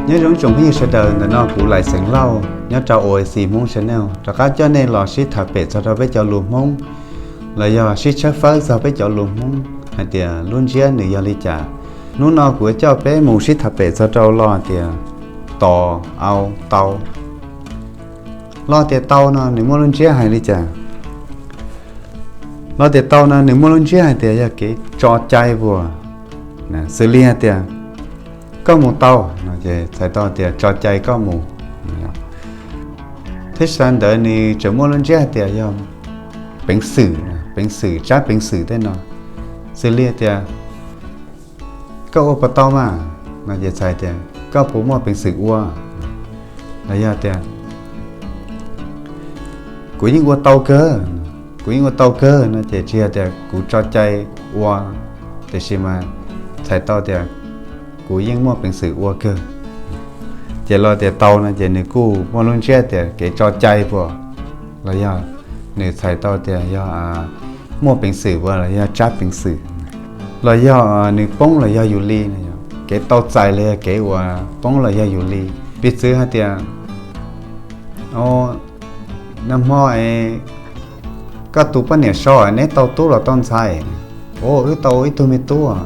Nyob zoo ib tsoom phooj ywg sawv daws, ntawm no kuv Lais Xeev Lauj nyob rau O A C Hmoob Channel rov qab coj nej los sib tham pem txog rau peb cov lus Hmoob, los yog sib tshawb fawb txog peb cov lus Hmoob hais tias lub ntsiab nws yog li cas. Hnub no kuv yuav coj peb mus sib tham pem txog rau lo tias tos, au, tau. Lo tias tau no nws muaj lub ntsiab hais li cas? Lo tias tau no nws muaj lub ntsiab hais tias yog kev tso cai puas. Xws li hais tias koj mus tau no ces txhais tau tias tso cai koj mus. Thiab tsis tas ntawd nws tseem muaj lub ntsiab hais tias yog peev xwm, peev xwm, tsab peev xwm tej no. Xws li tias koj ua puas tau mas no ces txhais tias koj puas muaj peev xwm ua, los yog tias kuv yeej ua tau kawg, kuv yeej ua tau kawg no ces tsis yog tias kuv tso cai ua, tiam sis mas txhais tau tias kuv yeej muaj peev xwm ua kawg. Ces lo tias tau no ces nws kuj muaj lub ntsiab tias kev tso cai puas, los yog nws txhais tau tias yog muaj peev xwm puas los yog tsab peev xwm, los yog nws poob los yog yus li, kev tau txais los yog kev uas poob los yog yus li. Piv txwv hais tias, nag hmo koj tus poj niam so neb tau tub los tau ntxhais? Wb tau ib tug me tub.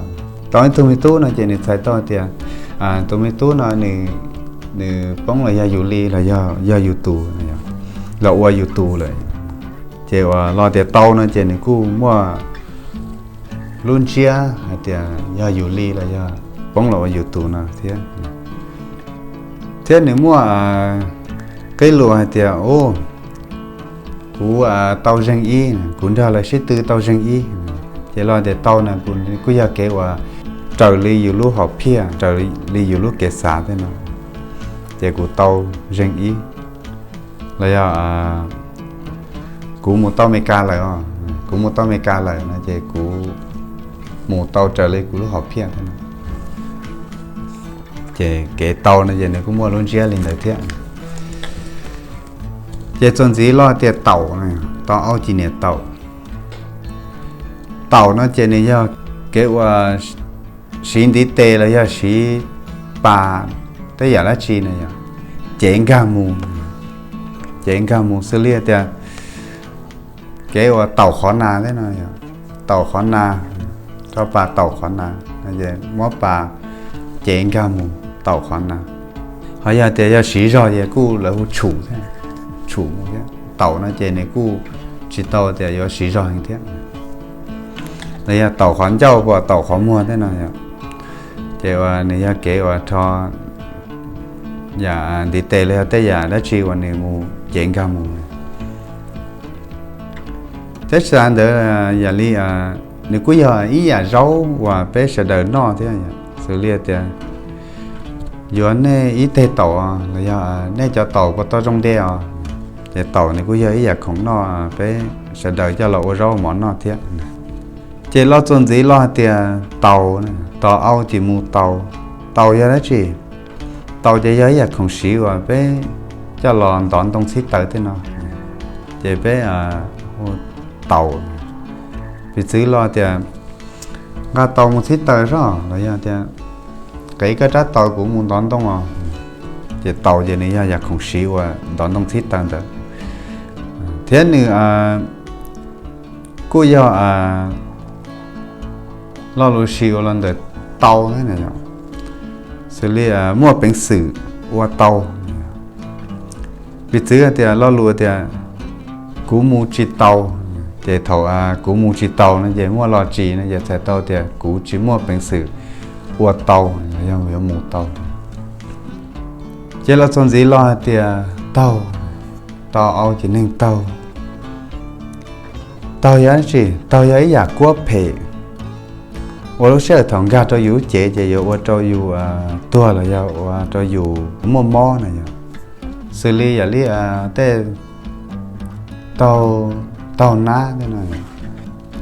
Tau ib tug me tub no ces nws txhais tau tias tus me tub no nws poob los yog yus li los yog yus tus, los ua yus tus lawm. Ces uas lo tias tau no ces nws kuj muaj lub ntsiab hais tias yog yus li los yog poob los ua yus tus no thiab. Thiab nws muaj qib lus hais tias, u, kuv tau zeeg ib, kuv nrog lawv sib tw tau zeeg ib. Ces lo tias tau no kuj yog kev uas raws li yus lub hom phiaj, raws li yus lub kev xav tej no, ces kuv tau zeeg ib. Los yog kuv mus tau Amelikas lawm, kuv mus tau Amelikas lawm no ces kuv mus tau raws li kuv lub hom phiaj thiab no. Ces kev tau no ces nws kuj muaj lub ntsiab li ntawd thiab. Ces txuas ntxiv lo tias taum, tau au ci niam taum. Taum no ces nws yog kev uas siv ntiv tes los yog siv pas tej yam dab tsi no yog cev nkag mus, cev nkag mus xws li tias kev uas taum qhov nas thiab no, taum qhov nas, rau pas taum qhov nas, muab pas cev nkag mus taum qhov nas. Ho yog tias yog siv zog ces kuj lawv hu tshum thiab, tshum mus thiab. Taum no ces nws kuj tsis tau tias yuav siv zog heev thiab. Los yog taum qhov ncauj puas taum qhov muag tej no, ces uas nws yog kev uas rho yam ntiv tes los yog tej yam dab tsi uas nws mus cev nkag mus. Thiab tsis tas ntawd, yam li nws kuj yog ib yam zaub uas peb sawv daws noj thiab, xws li tias yuav nej ib teg taum los yog nej cov taum puas tau zoo de os. Ces taum nws kuj yog ib yam khoom noj peb sawv daws coj los ua zaub ua mov noj thiab. Ces lo txuas ntxiv lo hais tias taus, tos au ces mus taus. Taus yog dab tsi? Taus ces yog ib yam khoom siv uas peb coj los ntov ntoo txhib taws tej no, ces peb hu taus. Piv txwv lo tias nqa taus mus txhib taws soj los yog tias qev koj rab taus kuv mus ntov ntoo os. Ces taus ces nws yog yam khoom siv uas ntov ntoo txhib taws ntawd. Thiab nws kuj yog lo lus siv ua los ntawm tau thiab, xws li muaj peev xwm ua tau. Piv txwv tias lo lus tias kuv mus tsis taus, ces thaum kuv mus tsis taus no ces muaj lo tsis no ces txhais tau tias kuv tsis muaj peev xwm ua tau, yog yuav mus tau. Ces lo txuas ntxiv lo hais tias taug, tau au ces neeg taug. Taug yog dab tsi? Taug yog ib yam kuab phem uas lub sij hawm thaum nkag rau yus lub cev ces yuav ua rau yus tuag los yog ua rau yus muaj mob na yom. Xws li yam li tej taug, taug nab tej no,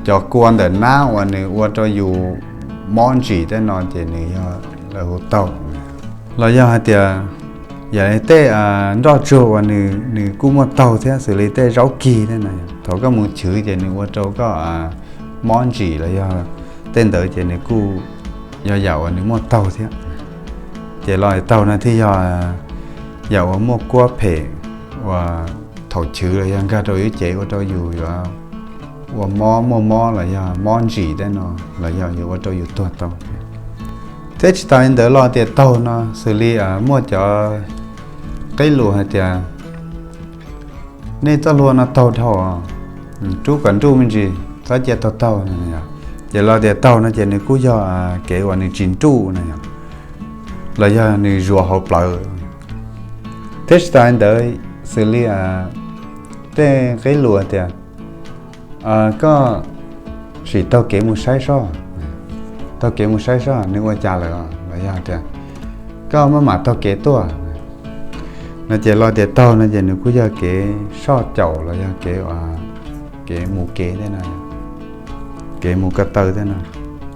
cov kua ntawm nab uas nws ua rau yus mob ntsim tej no ces nws yog lawv hu taug. Los yog hais tias yam li tej nroj tsuag uas nws kuj muaj taug thiab, xws li tej zaub kig tej no, thaum koj mus chwv ces nws ua rau koj mob ntsim los yog tej ntawd ces nws kuj yog yam uas nws muaj taug thiab. Ces lo taug no thiaj yog yam uas muaj kuab phem uas thaum chwv los yog nkag rau yus cev ua rau yus yuav ua mob, muaj mob los yog mob ntsim tej no los yog yuav ua rau yus tuag tau. Thiab tsis tas li ntawd los tias taug no xws li muaj cov qeb lus hais tias nej txoj hlua no taug dhau, rub kom nruj me ntsis, txhob cia taug taug no. Ces los tias taug no ces nws kuj yog kev uas nws tsis nruj na yom, los yog nws zuav hauv plawv. Thiab tsis tas li ntawd xws li tej qeb lus tias koj sim taug kev mus saib soj, taug kev mus saib soj nws ua cas lawm, los yog tias koj maj mam taug kev tuaj no. Ces los tias taug no ces nws kuj yog kev soj caum los yog kev, kev mus kev tej no, kev mus ko taw tej no.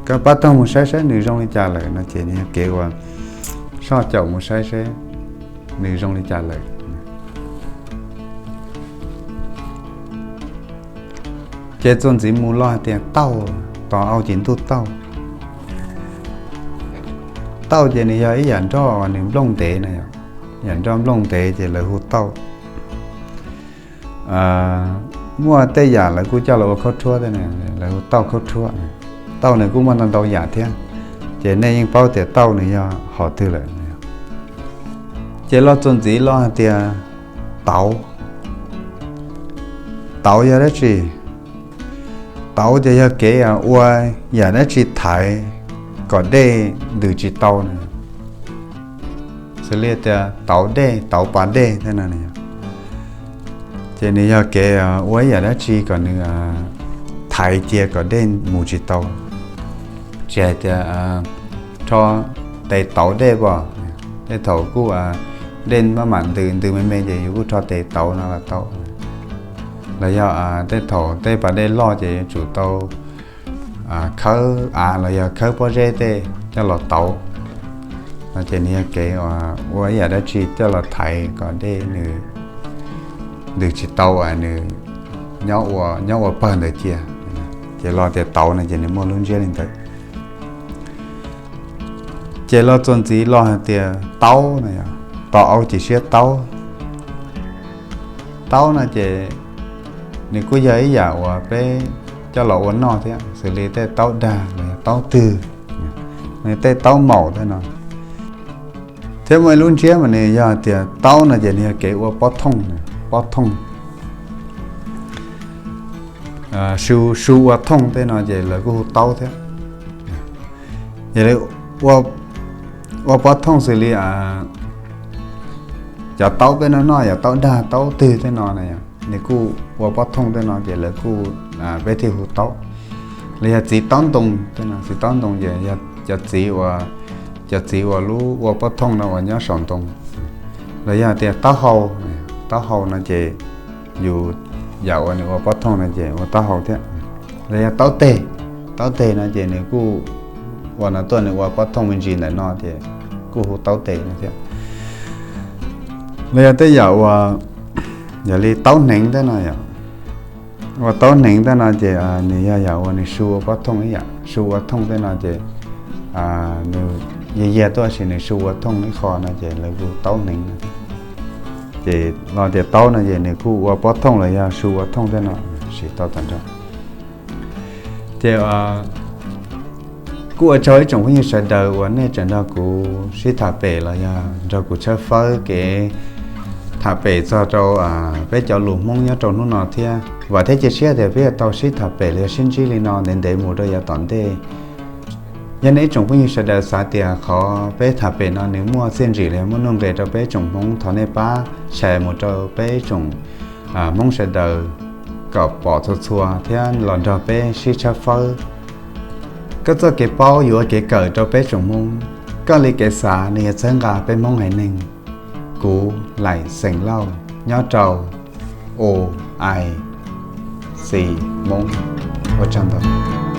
Koj pab taug mus saib saib nws zoo li cas lawm no ces nws yog kev uas soj caum mus saib saib nws zoo li cas lawm. Ces txuas ntxiv mus los hais tias tauj, tos au ces ntuj tauj. Tauj ces nws yog ib yam nroj uas nws nplooj ntev na yom, yam nroj nplooj ntev ces lawv hu tauj. Muaj tej yam lawv kuj coj los ua khaub rhuab thiab, lawv hu tauj khaub rhuab. Tauj nws kuj muaj ntau ntau yam thiab, ces nej yeej paub tias tauj nws yog hom twg lawm. Ces los txuas ntxiv los hais tias tauv. Tauv yog dab tsi? Tauv ces yog kev ua yam dab tsi thaiv kom dej ntws tsis tau na. Xws li tias tauv dej, tauv pas dej tej no, ces nws yog kev ua ib yam dab tsi kom nws thaiv cia kom dej mus tsis tau. Tsis hais tias rho tes tauv dej pom, tej thaum kuj dej maj mam ntws ntws me me ces yus kuj rho tes tauv no los tau. Los yog tej thaum tej pas dej loj ces yuav tsum tau khawb av los yog khawb pob zeb tej coj los tauv no, ces nws yog kev ua ib yam dab tsi coj los thaiv kom dej nws ntws tsis tau, nws nyob ua pawg ntawd cia. Ces los tias tauv no ces nws muaj lub ntsiab li ntawd. Ces los txuas ntxiv los hais tias taub no, tos au ces siab taub. Taub no ces nws kuj yog ib yam uas peb coj los ua noj thiab, xws li tej taub dag los yog taub twg, nws tej taub maum tej no. Thiab muaj ib lub ntsiab mas nws yog tias taub no ces nws yog kev ua pob thooj, pob thooj, su ua thooj tej no ces lawv kuj hu taub thiab. Yog li ua pob thooj xws li cov taub peb noj noj, yog taub dag taub twg tej no na, nws kuj ua pob thooj tej no ces lawv kuj, peb thiaj hu taub. Los yog txiv taub ntoo tej no, txiv taub ntoo ces yog cov txiv uas, cov txiv uas lub ua pob thooj no uas nyob saum ntoo. Los yog tias taub hau, taub hau no ces yus yam uas nws ua pob thooj no ces ua taub hau thiab. Los yog taub teg, taub teg no ces nws kuj ua no tuaj nws ua pob thooj me ntsis ntawm no ces kuj hu taub teg no thiab. Los yog tej yam uas yog li taub hneev tej no, ua taub hneev tej no ces nws yog yam uas nws su ua pob thooj ib yam, su ua thooj tej no ces nws yag yag tuaj sis nws su ua thooj ib qho no ces lawv hu taub hneev no. Ces los tias taub no ces nws kuj ua pob thooj los yog su ua thooj tej no, siv tau tag nrho. Ces kuj ua tsaug ib tsoom phooj ywg sawv daws uas nej tseem nrog kuv sib tham pem los yog nrog kuv tshawb fawb kev tham pem txog rau peb cov lus Hmoob nyob rau hnub no thiab. Vam thiab cia siab tias peb yuav tau sib tham pem los yog sib ntsib li no ntev ntev mus rau yav tom ntej. Yog nej ib tsoom phooj ywg sawv daws xav tias qhov peb tham pem no nws muaj txiaj ntsig los yog muaj nuj nqis rau peb tsoom Hmoob, thov nej pab share mus rau peb tsoom Hmoob sawv daws kom pom txhua txhua thiab los nrog peb sib tshawb fawb. Koj txoj kev paub yuav ua kev kawm rau peb tsoom Hmoob. Koj li kev xav nws yuav txhawb nqa peb Hmoob haiv neeg. Kuv Laim Xeem Lauj nyob rau O I C Hmoob. Ua tsaug ntau.